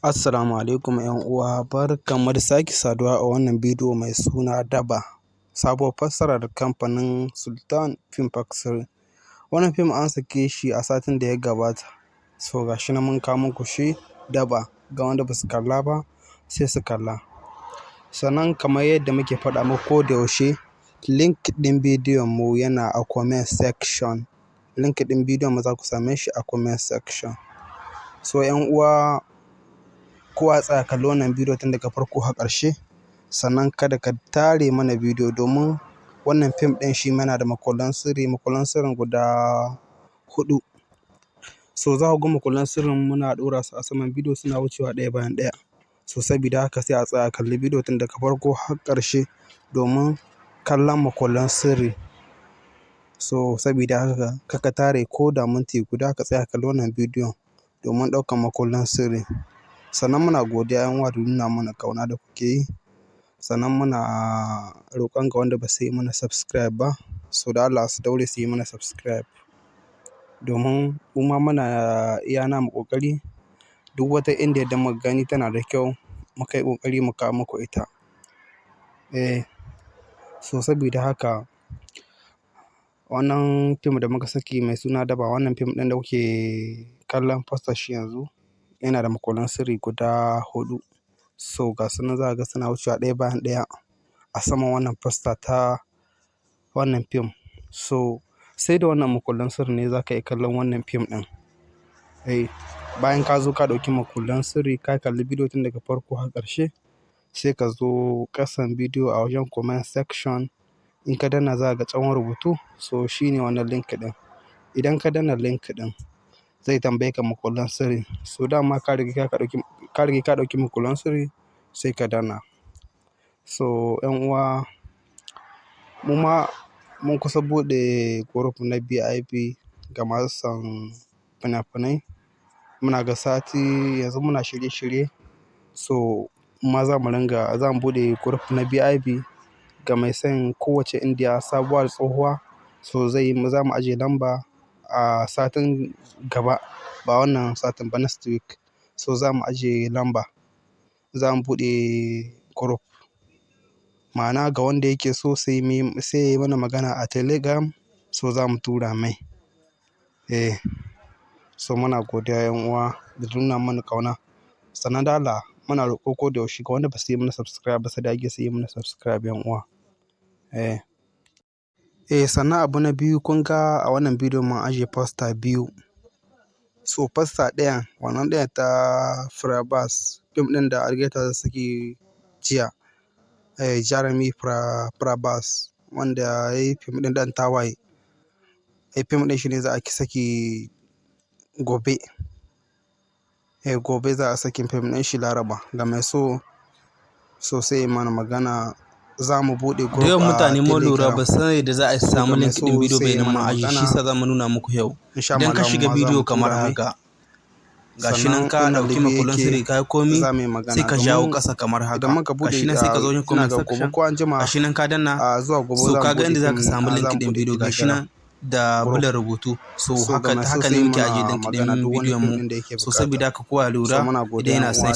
Assalamu alaikum 'yan uwa, barkanmu da sake saduwa a wannan bidiyo mai suna Daba, sabuwar fassara da kamfanin Sultan Film Factory. Wannan fim an sake shi a satin da ya gabata, so ga shi nan mun kawo muku shi, Daba, ga wanda ba su kalla ba sai su kalla. Sannan kamar yadda muke faɗa muku ko da yaushe, link ɗin bidiyon mu yana a comment section. Link ɗin bidiyon mu za ku same shi a comment section. So 'yan uwa, kowa ya tsaya kalli wannan bidiyo tun daga farko har ƙarshe. Sannan kada ka tare mana bidiyo, domin wannan fim ɗin shi ma yana da makullan sirri, makullan sirrin guda huɗu. So za ku ga makullan sirrin muna ɗora su a saman bidiyo, suna wucewa ɗaya bayan ɗaya. So sabida haka sai a tsaya a kalli bidiyo tun daga farko har ƙarshe domin kallon makullan sirri. So sabida haka kar ka tare ko da minti guda, ka tsaya kalli wannan bidiyon domin ɗaukan makullan sirri. Sannan muna godiya, 'yan uwa, da nuna mana ƙauna da kuke yi. Sannan muna roƙon ga wanda ba su yi mana subscribe ba, so da Allah su daure su yi mana subscribe. Domin muma muna iya namu ƙoƙari, duk wata inda da muka gani tana da kyau, muka yi ƙoƙari mu kawo muku ita. Eh, so sabida haka wannan fim da muka saki mai suna Daba, wannan fim ɗin da kuke kallon poster shi yanzu, yana da makullan sirri guda huɗu. So ga su nan za ka ga suna wucewa ɗaya bayan ɗaya a saman wannan poster ta wannan fim. So sai da wannan makullan sirri ne za ka iya kallon wannan fim ɗin. Eh, bayan ka zo ka ɗauki makullan sirri, ka kalli bidiyo tun daga farko har ƙarshe, sai ka zo ƙasan bidiyo a wajen comment section. In ka danna, za ka ga tsawon rubutu, so shine wannan link ɗin. Idan ka danna link ɗin, zai tambaye ka makullan sirri. So dama ka riga ka ɗauki makullan sirri, sai ka danna. So 'yan uwa, mu ma mun kusa buɗe group na VIP ga masu son fina-finai. Muna ga sati yanzu muna shirye-shirye. So ma za mu buɗe group na VIP ga mai son kowacce Indiya, sabuwa da tsohuwa. So za mu ajiye lamba a satin gaba, ba wannan satin ba, next week. So za mu ajiye lamba, za mu buɗe group. Ma'ana ga wanda yake so, sai yayi mana magana a Telegram, so za mu tura mai. Eh, so muna godiya, 'yan uwa, da nuna mana ƙauna. Sannan da Allah muna roƙo ko da yaushe ga wanda ba su yi mana subscribe ba, su dage su yi mana subscribe, 'yan uwa. Eh. Eh, sannan abu na biyu, kun ga a wannan bidiyon mun ajiye poster biyu. So poster ɗayan, wannan ɗayan ta Prabhas, fim ɗin da Algaita ta saki jiya. Eh, Jarumi Prabhas wanda ya yi fim ɗin Ɗan Tawaye. Eh, fim ɗin shi ne za a saki gobe. Eh, gobe za a saki fim ɗin shi, Laraba. Ga mai so, so sai yayi mana magana, za mu buɗe group Da yawan a mutane mun lura Telegram. ba san yadda za a samu Ga mai link ɗin so bidiyo sai bai yayi nan mana ma'aji, shi magana. sa za mu nuna muku yau. Insha Idan ka Allah shiga mu ma za bidiyo mu kamar tura mai. haka, gashi nan Sannan ka inda ɗauki Libi makullan yake, sirri, ka yi komi, za mu yi magana sai ka jawo domin ƙasa kamar haka. idan muka buɗe, Gashi nan sai ka zo wajen ina comment ga gobe section, ko anjima, gashi nan ka danna. zuwa gobe So za mu ka ga buɗe inda za ka fim, samu za link mu ɗin buɗe bidiyo, gashi Telegram nan da group. bulan rubutu. So So ga haka mai so haka sai ne muke mana ajiye link magana ɗin duk wani bidiyon fim mu. ɗin da yake So buƙata. sabida haka kowa ya So lura muna idan godiya, yana 'yan son uwa.